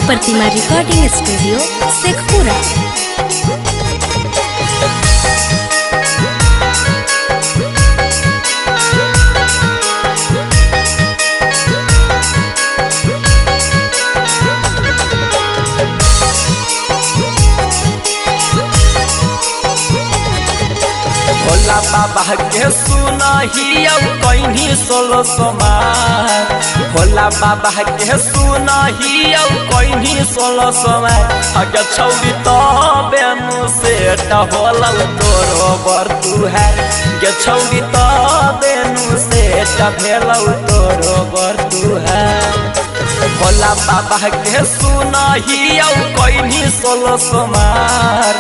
प्रतिमा recording studio Sheikhpura. Bhola बाबा के सुनही कहीं सोलो सोमार, भोला बाबा के सुनही कहीं सोलो सोमार। अगे छौरी तो बेनु से टहोलल तोरो बर तू है, गे छौरी तो बेनु से भेलौ तोरो बर तू है। भोला बाबा के सुनही कहीं सोलो सोमार,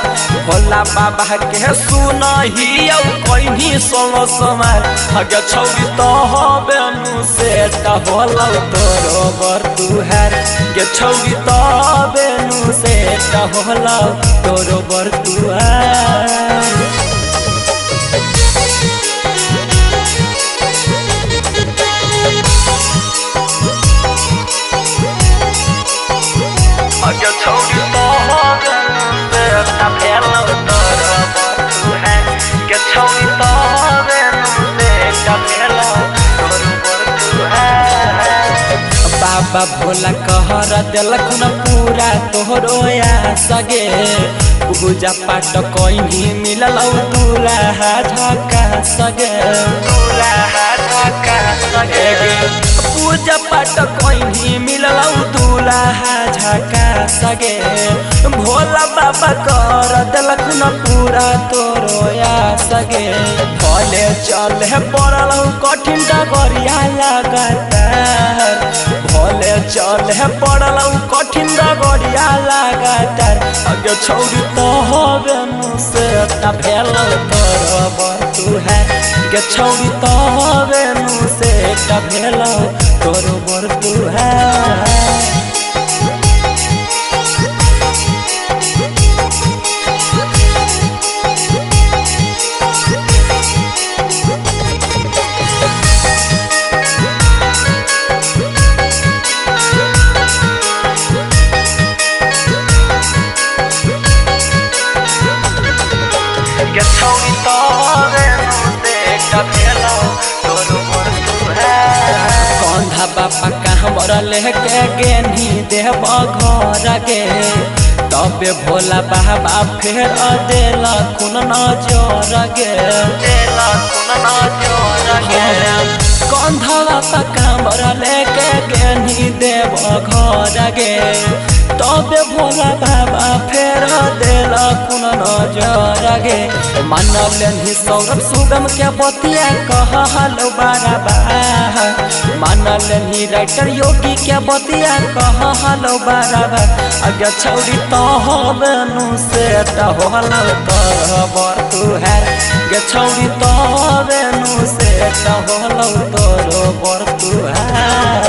भोला बाबा के सुनही कहीं सोलो सोमार। अगे छौरी तो बेनु से टहोलल तोरो बर तू है, गे छौरी तो बेनु से टहोलल तोरो बर तू है। अगे छौरी तो बेनु से भेलौ तोरो बर तू है, गे छौरी तो बेनु से भेलौ तोरो बर तू है। बाबा भोला कहर देलखुन पूरा तोहरो सगे, पूजा पाठ कहीं मिलल दूल्हा झका सगे, दूल्हा झका सगे। पूजा पाठ कहीं मिलल दूल्हा झका सगे, भोला बाबा कर देलखुन पूरा तोरो सगे। भले चले पड़ल कठिन डगरिया लगातार, भले चले पड़ल कठिन डगरिया लगातार। अगे छौरी तो बेनु से भेल तोरो बर तू है, गे छौरी तो बेनु से भेल तोरो बर तू है। गे छौरी तो बेनु से भेलौ तोरो बर तू है। कंधा बापा कहाँ लेके गेनी देव घर गे, तबे भोला बाबा फेर देल खुन नजर गे, देल खुन नजर गे। कंधा बापा कहाँ लेके गेनी देव घर गे, तबे भोला बाबा फेर देल खुन नजर गे। मानल सौरभ सुगम के बतिया कहल बराबर, मानल राइटर योगी के बतिया कहल बराबर। अगे छौरी तो बेनु से टहोल तोरो बर तू है, गे छौरी तो बेनु से टहोल तोरो बर तू है।